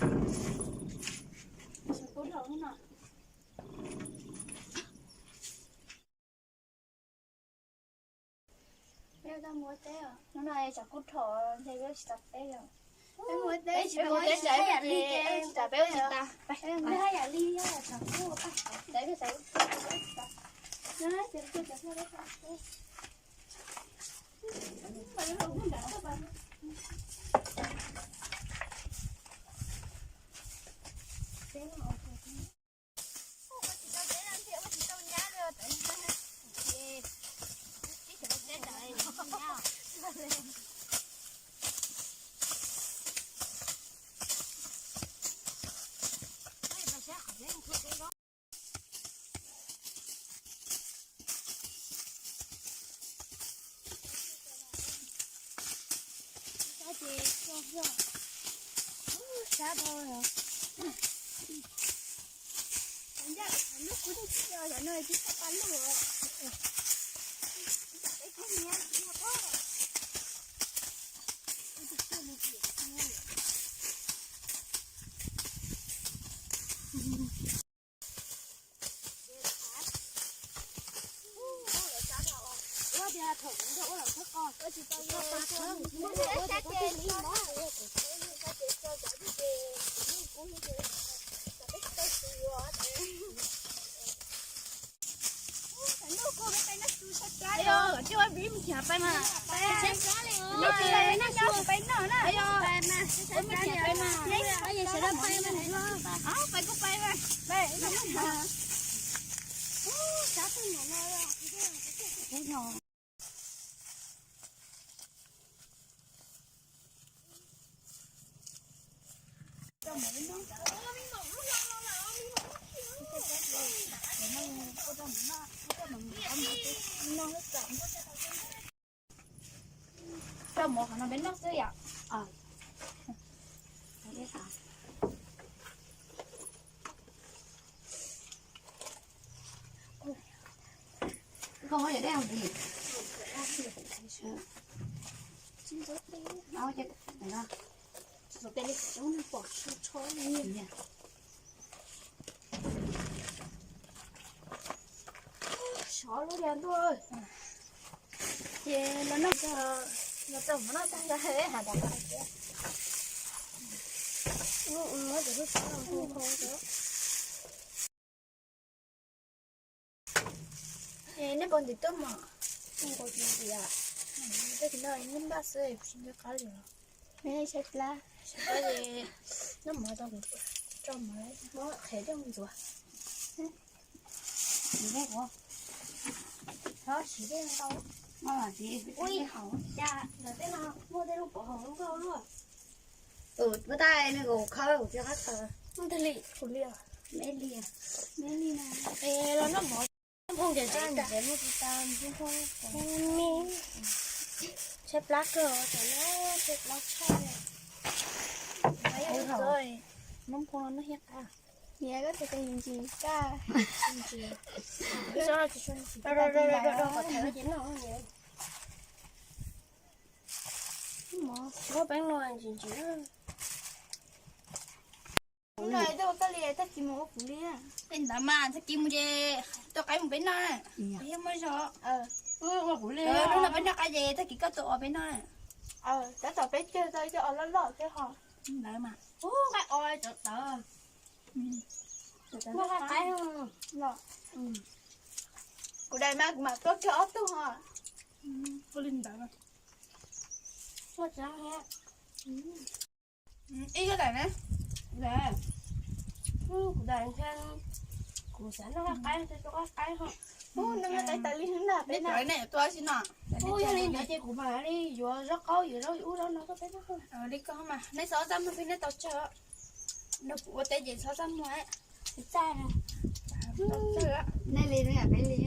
Sav kub dhau no. Peb tau muab teb os, hnub no sav kub dhau ntshe peb tsis tau teb os. Peb muab teb, peb muab teb, peb tsis tau, peb tsis tau. Peb muab haj yam li sav kub, peb tsis tau. Sab ces tso zog, sab dhau lawm. Ncaj lub kuv twb tsis yog yam no tsis tau pa lug os. Peb kuj nyiam tsis yog pob. Ayo, coj ib pliag mus tham pais mas. Pais noj na. Ayo, pais mas. Pais kuj pais mas. Rau mov qhov no peb noj xwb yom. Koj muab cov dej haus ntxiv. Sov lub diav ntuj. Ces los noj, los tau mov noj tag nrho, hav dav qab thiab. Es nej puas ntim tuaj mog? Nqus ntim, tag kis no nej npaj xwb tsis nco qab li los? Saib plab, saib plab es noj mov tau, kuv tso mov, muab qhwv dej mus ntxuav. Siv dej ua, siv dej ntau. Ui, cas ntawm tej no muaj tej lub pov haum nkauj luaj. Tus pab tais me kuv khawb kuv cov qab taws. Muaj tej li kuv li, me li, me li na. Es los noj mov. Nphooj ces tsev muaj tsis tau, nphooj, me, tshaib plab kawg, tshaib plab tshaj. Nphooj no noj hiab qab. Niam koj tus ntsis kaj. Mov tsis muaj peeb no ntsis ntsis. Hnub no tuaj ua koj li, tag kis mus ua kuv li. Peb ntawd mas tag kis mus ces tuaj qaib mus peb noj. Thiab muaj zog. Hnub no peb noj qaib ces tag kis koj tuaj ua peb noj. Tab tom peb cog tau cov os loj loj thiab ho. Ntawd mas ub nqaij o cov tawv. Muaj nqaij qaib los. Kuv daim mas kuv mam tuaj kiag ob tug ho. Ua li ntawd. Muaj tsav thiab. Ib koj daim na. Kuv daim, kuv xav noj nqaij qaib, noj nqaij qaib ho. Noj nqaij qaib tas li na peb na. Ua li ntawd ces kuv mam li yuav zaub qaub yuav zaub ub zaub no tuaj peb noj. Li koj mas nej xov txaj muag peb nej tau tsawg. Nrog kuv ua teb ces xov txaj muag. Txaj na. Nej li no yam peb li.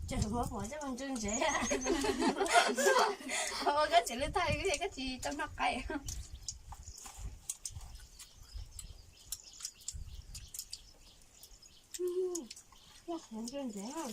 Tseem muab pov coj mus ntsev. Ua koj tseem lub thaij koj tsis tau noj qaib. Noj qhuav ntsev ntsev.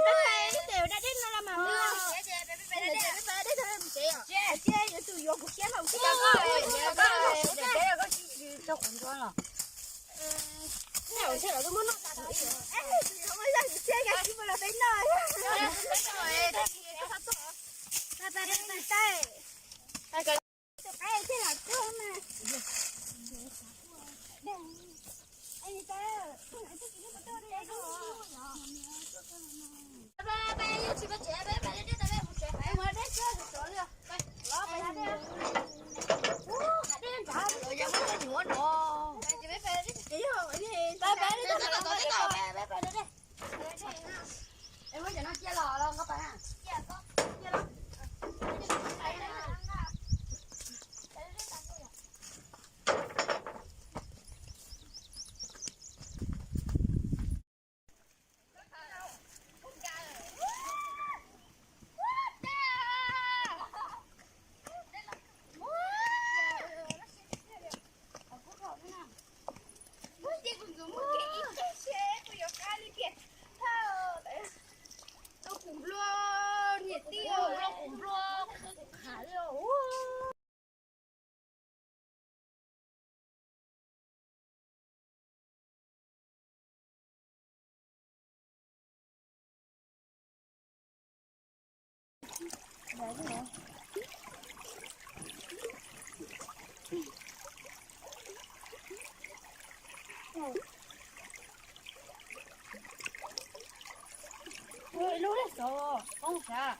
Peb pais dej no los mas. Peb pais dej tsev os. Cia yuav tus yuav kuv siab mas kuv tsis yog koj. Tau qhov ntsuab los. Peb pais dej tsev. Lub dej xov, poob sav.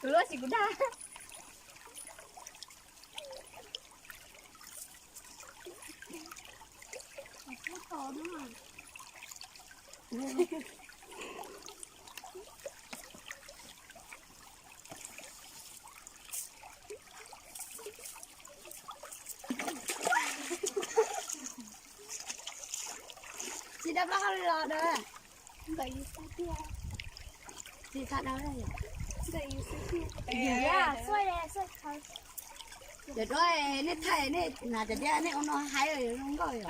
Kuv lub tsis kuv dag. Tsis tau plaub hau li los da. Tsis tau da. Yus, nej thaij nej hnav cov diab nej ua no haib zoo nkauj yom.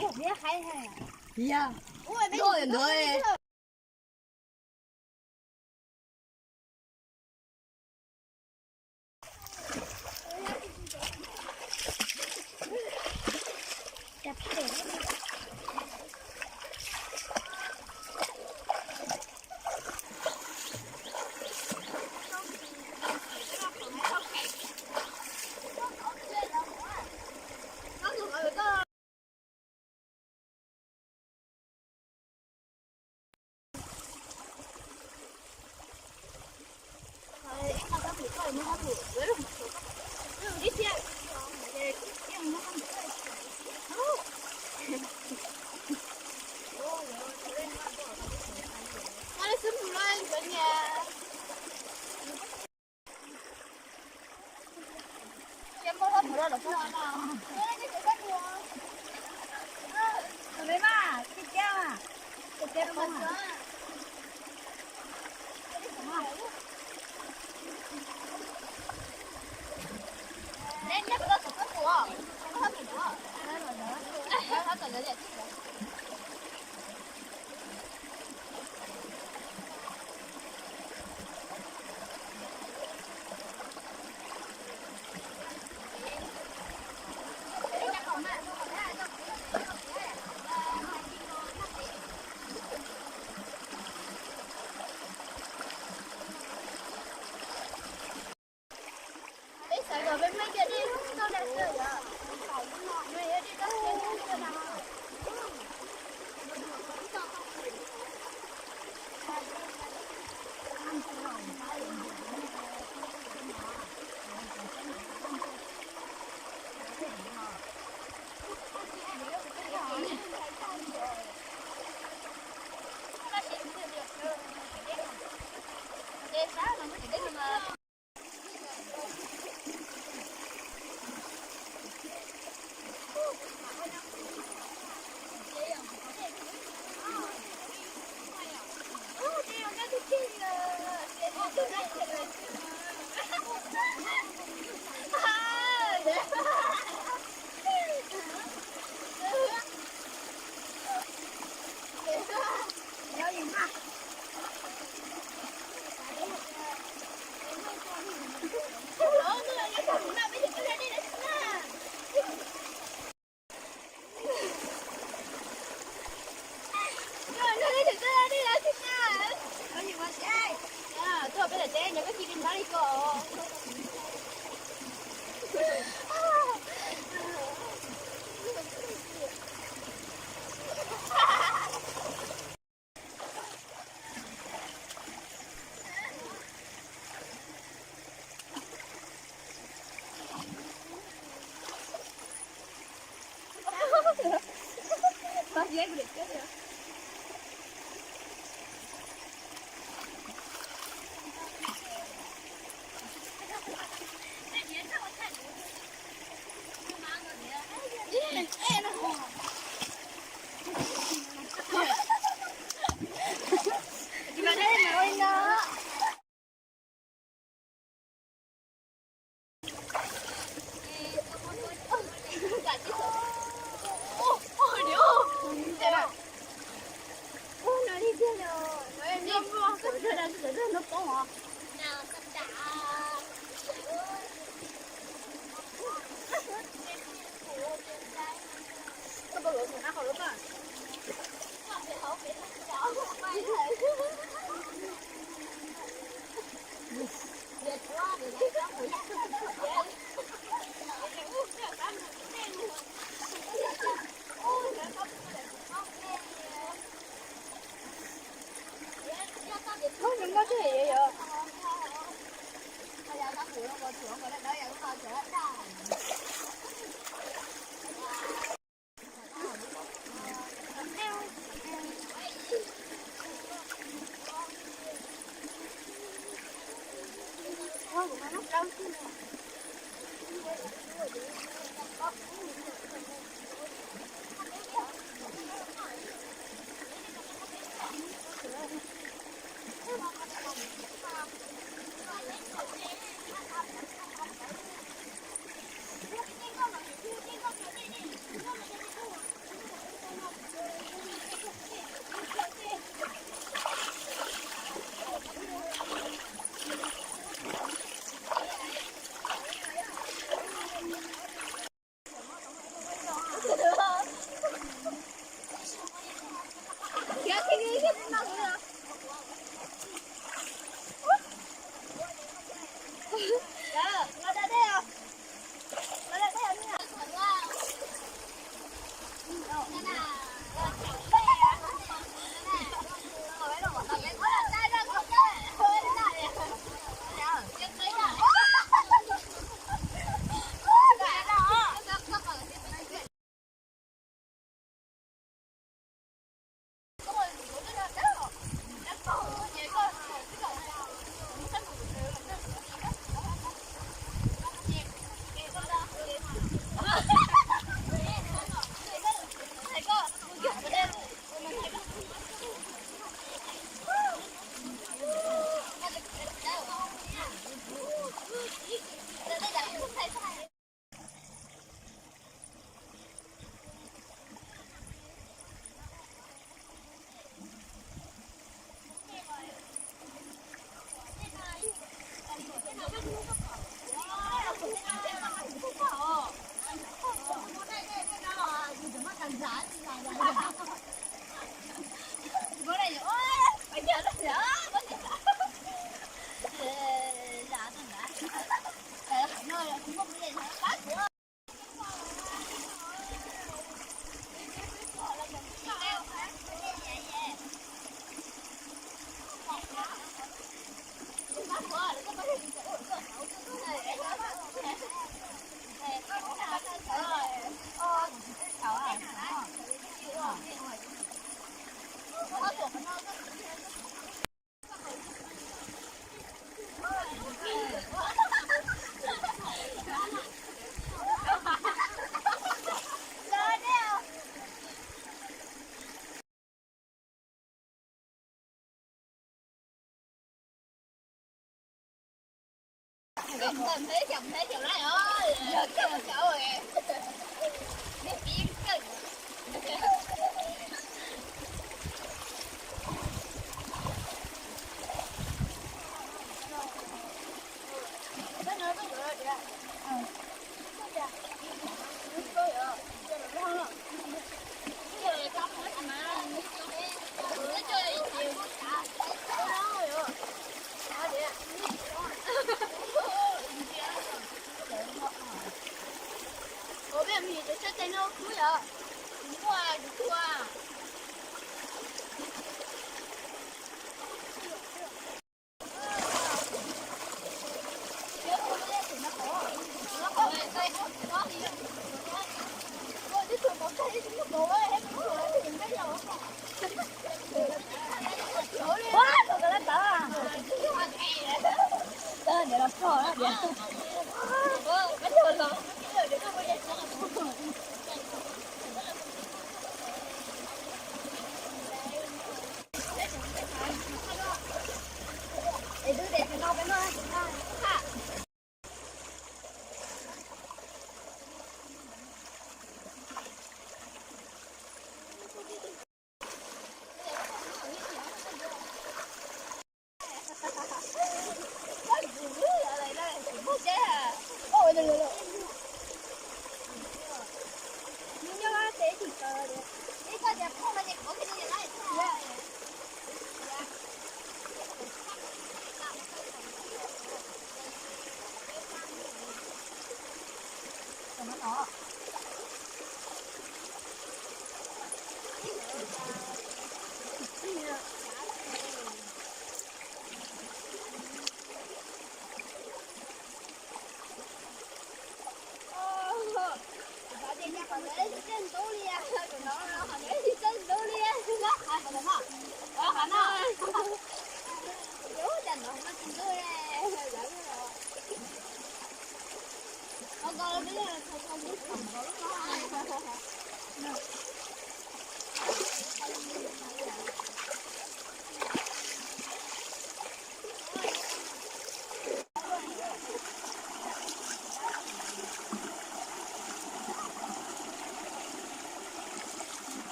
Yog, nkauj ntawd.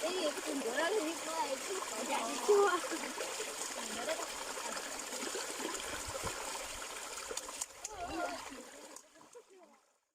Ej, tus ncuav no li kuv tsis tau cas li cuag.